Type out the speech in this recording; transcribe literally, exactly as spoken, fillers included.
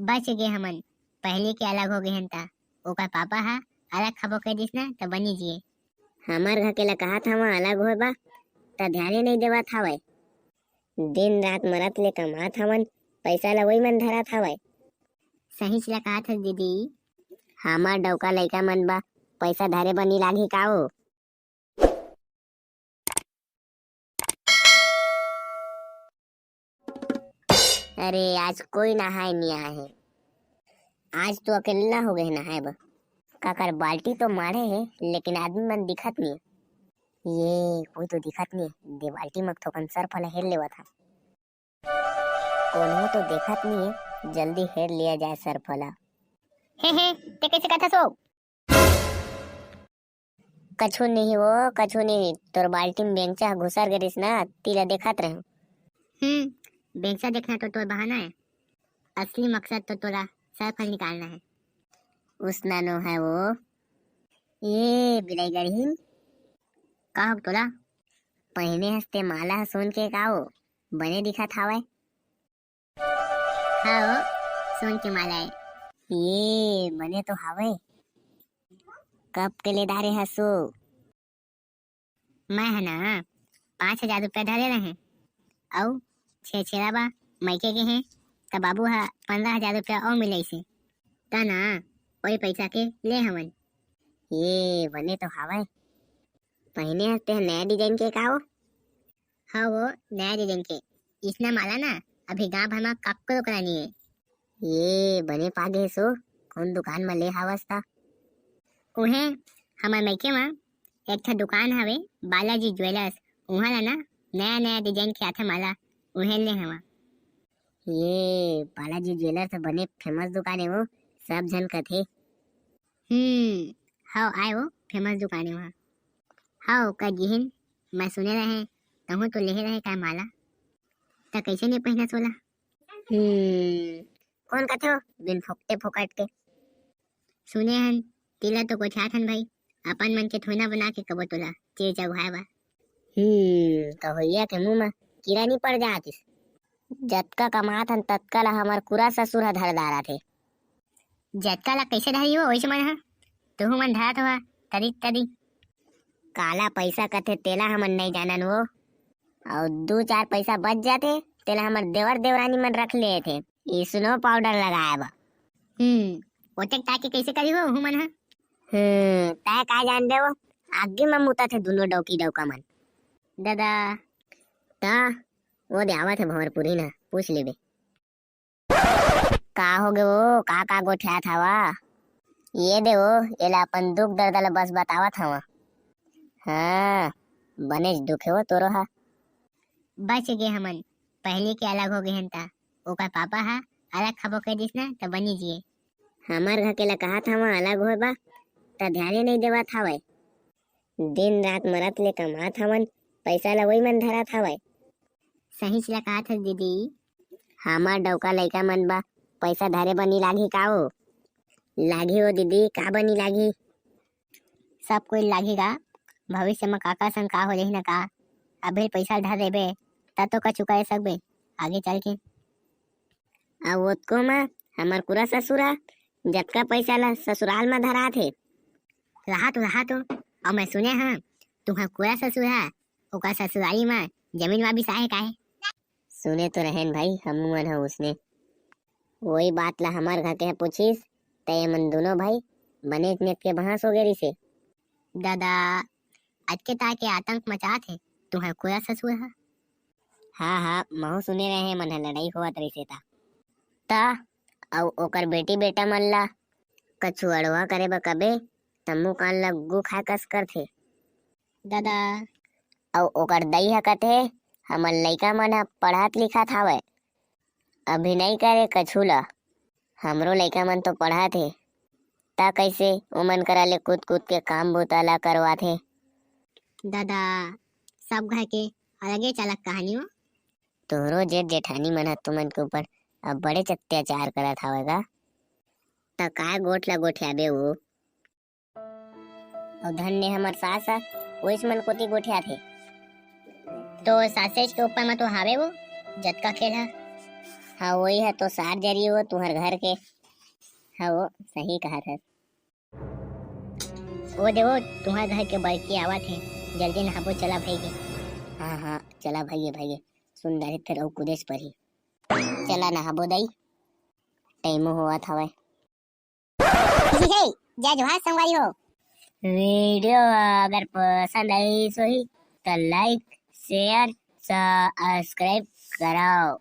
बच गे हमन, पहिली के अलग हो गे हन त। ओकर पापा ह अलग खाबो कह दिस ना, त बनी जिए। हमर घर के ला कहत हवं अलग होय बा, त ध्याने नइ देवत हवय। दिन रात मरत ले कमात हवन, पैसा ला वही मन धरत हवय। सहीच ला कहत हस दीदी। हमर डौका लइका मन बा पैसा धरे बर नी लागही का ओ? अरे, आज कोई नहाए नहीं आए है। आज तो अकेला हो गए नहाए बर। काकर बाल्टी तो माढ़े है, लेकिन आदमी मन दिखत नहीं है। ये कोई तो दिखत नहीं है। दे बाल्टी म थोकन सर्फ ला हेर लेवत हा। कोनो तो देखत नहीं है, जल्दी हेर लिया जाए सर्फ ला। हे हे, ते कैसे कहत हस ओ? कछु नहीं वो, कछु नहीं। तोर बाल्टी में बेंगचा घुसर गे रिस ना, तिला देखत रहे। हम्म, बेंगचा देखना तो तोर बहाना है, असली मकसद तो तोला सर्फ निकालना है। उसना नो है वो। ये बिलाई गढ़ी, का हो तोला? पहिने हस ते माला ह सोन के का ओ? बने दिखत हावय। हाँ ओ, सोन के माला है। ये बने तो हावय। कब के ले डारे हस ओ? मैं ह ना पाँच हजार रुपया धरे रहे, अउ छेरछेरा बा मइके गे हे, त बाबू ह पंद्रह हजार रुपया अउ मिलइसे, त ना ओही पैसा के ले हवन। ये बने तो हावय। पहिने हस ते नया डिजाइन के का ओ? हाँ वो नया डिजाइन के। इसना माला ना अभी गांव भर मा कक्को दुकान नहीं है। ये बने पागे सो, कौन दुकान मा ले हावस ता? उहे हमर मइके मा एक ठा दुकान हवे, बालाजी ज्वेलर्स, उहाँ ला ना नया नया डिजाइन के आथे माला, उहे ले हवा। ये बालाजी ज्वेलर्स बने फेमस दुकान है वो, सब झन कथे। हम्म, हव आए वो फेमस दुकान है वहाँ। हव का जिहिन, मैं सुने रहे, तहूँ तो लेहे रहे काय माला, त कैसे नहीं पहनस ओला? हम्म, कौन कथे हो बिन फोकटे फोकट के? सुने हन, तिला तो गोठियात हन भाई, अपन मन के थोइना बना के कबो तोला, चीज अगुहाए बा। हम्म, कहोइया के मुंह म कीड़ा नहीं पड़ जातिस। जतका कमात हन ततका ला हमर कुरा ससुर ह धर डारत हे। जतका ला कैसे धरी हो ओइसे मन ह, तुहू मन धरत हो तरी तरी। काला पैसा कथे तेला हमन नहीं जानन वो। अउ दू चार पैसा बच जाथे, तेला हमर देवर देवरानी मन रख लेथे, ई स्नो पाउडर लगाए बर। हम्म, ओतेक ताके कैसे करी हो ओहू मन ह? हम्म, तै का जान दे वो, आगी म मुतत हे दुनो डौकी डौका मन। दादा। त वो दे आवत हे भंवरपुरी ना, पूछ लेबे। का होगे वो, का का गोठियात हवा? ये दे वो, एला अपन दुख दर्द ला बस बतावत हवा। हाँ, बनेच दुख हे वो तोरो हा। बच गे हमन, पहिली के अलग हो गे हन ता। ओकर पापा हा अलग खाबो कह दिस ना, त बनी जिए। हमर घर के ला कहत हवा अलग होय बा, त ध्याने नहीं देवत हवय। दिन रात मरत ले कमात हवन, पैसा ला वही मन धरत हवय। सहीच ला कहत हस दीदी। हमर डौका लइका मन बा, पैसा धरे बर नी लागही का ओ? लागही ओ दीदी, का बर नी लागही? सब कोई लागही गा, भविष्य म काका संग का हो जाही न का। अभी पैसा धर देबे, त तो कछु करे सकबे, आगे चल के। अउ ओतको म हमर कुरा ससुर ह जतका पैसा ला ससुराल म धरात हे। रहा तो, रहा तो, अउ मैं सुने हंव, तुंहर कुरा ससुर ह ओकर ससुरारी म जमीन वा बिसाए हे काहे? सुने तो रहेन भाई, हमू मन ह उसने। वही बात ला हमर घर के ह पूछिस, त ये मन दुनो भाई बनेच नेत के बहस हो गे रिसे। दादा, अतके ताके आतंक मचात हे तुंहर कुरा ससुर ह। हाँ, हाँ, महू सुने रहे मन ह लड़ाई होवत रहिसे ता। ता, अउ ओकर बेटी बेटा मन ला कछु अड़वा करे बर कबे, त मुंह कान ला गू खाए कस करथे। दादा। अउ ओकर दई ह कथे, हमर लइका मन ह पढ़त लिखत हावय, अभी नइ करे कछु ला। हमरो लइका मन तो पढ़त हे, त कइसे ओमन करा ले कूद कूद के काम बूता ला करवाथे? दादा, सब घर के अलगे चालक कहानी हो। तोहरो जेठ जेठानी मन ह तुमन के ऊपर अब बड़ेच अत्याचार करत हावय गा। त काय गोठ ला गोठियाबे वो? अउ धन्य हमर सास ह, ओइस मन कोती गोठियाथे। तो सासेच के ऊपर म तो हावे वो, जतका खेल ह। हाँ, वही है तो सार जरी हो तुम्हार घर के। हाँ, वो सही कहा था। वो देखो, तुम्हार घर के बड़की आवत है, जल्दी नहाबो चला भाई के। हाँ, हाँ, चला भाई, भाई, सुंदर है तेरा कुदेश पर ही। चला नहाबो दाई, टाइम होवत हवय। हे, जय जोहार संगवारी हो। वीडियो अगर पसंद आई सोही तो लाइक, शेयर, सब्सक्राइब कराओ।